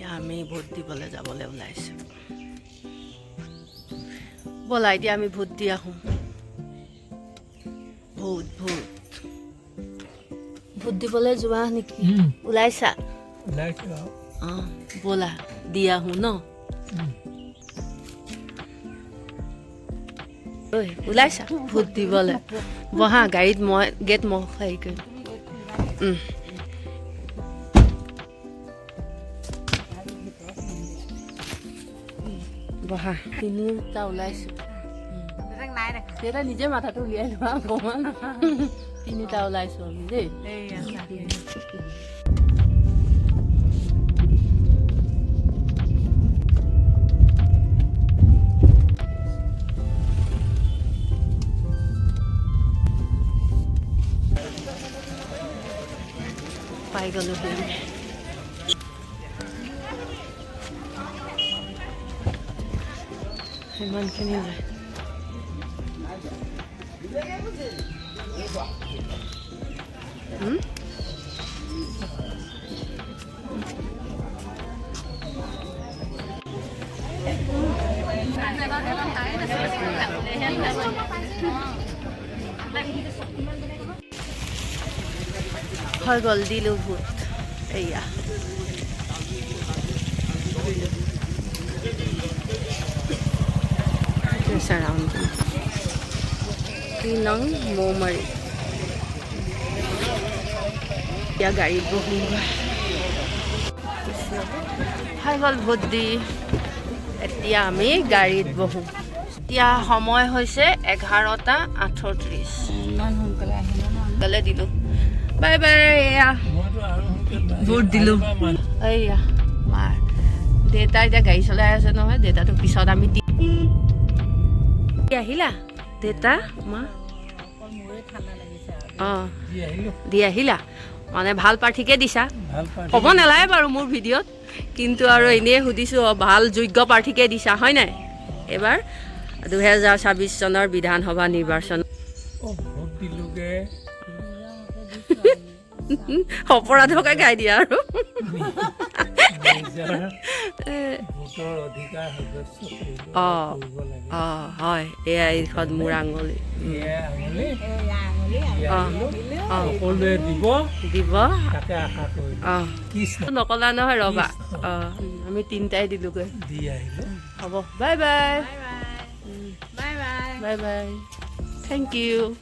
এতিয়া আমি ভোট দিবলৈ যাবলৈ ওলাইছোঁ। ব'লা, এতিয়া আমি ভোট দি আহোঁ। ভোট, ভোট, ভোট দিবলৈ যোৱা নেকি? ওলাইছা? ওলাইছোঁ আৰু। অঁ, ব'লা, দি আহোঁ ন। ঐ, ওলাইছা ভোট দিবলৈ? বহা গাড়ীত, মই গেট মই হেৰি কৰিম। বহা, তিনিওটা ওলাইছোঁ। দেউতা, নিজে মাথাটো উলিয়াই লোৱা অকণমান। তিনিটা ওলাইছোঁ আমি দেই। পাই গ'লোহি আমি। সিমানখিনি যায়। হৈ গ'ল, দিলোঁ ভোট। এয়া চাৰাউণ্ডিং, 3 নং মৌমাৰী। এতিয়া গাড়ীত বহোঁগৈ। হৈ গ'ল ভোট দি, এতিয়া আমি গাড়ীত বহোঁ। এতিয়া সময় হৈছে 11টা 38। ইমান সোনকালে আহিলে ন? সোনকালে দিলোঁ। Bye bye. এয়া মইতো আৰু সোনকালে। ভোট দিলোঁ। এইয়া মাৰ দেউতা এতিয়া গাড়ী চলাই আছে নহয়। দেউতাটো পিছত আমি আহিলা দেউতা, মা? অকল মোৰে ঠাণ্ডা লাগিছে আৰু। অঁ। দি আহিলোঁ। দি আহিলা মানে ভাল প্ৰাৰ্থীকে দিছা? ভাল পাৰ্টি। ক'ব নালাগে বাৰু মোৰ ভিডিঅ'ত, কিন্তু আৰু এনেই সুধিছোঁ। অঁ, ভাল যোগ্য প্ৰাৰ্থীকে দিছা, হয় নাই? এইবাৰ 2026 চনৰ বিধানসভা নিৰ্বাচন। অঁ, ভোট দিলোঁগৈ। অপৰাধকে গাই দিয়া আৰু। নিজৰ ভোটৰ অধিকাৰ সাব্যস্ত কৰিলোঁ। কৰিব লাগে। অঁ হয়, এয়া এইখন মোৰ আঙুলি। এয়া আঙুলি। এয়া আঙুলি আৰু। দি আহিলোঁ। সকলোৱে দিব দিব। তাকে আশা কৰিলোঁ। কৃষ্ণ। নকলা নহয়, ৰ'বা। অঁ, আমি তিনিটাই দিলোঁগৈ। দি আহিলোঁ। হ'ব, bye bye. Bye bye. Bye bye, thank you.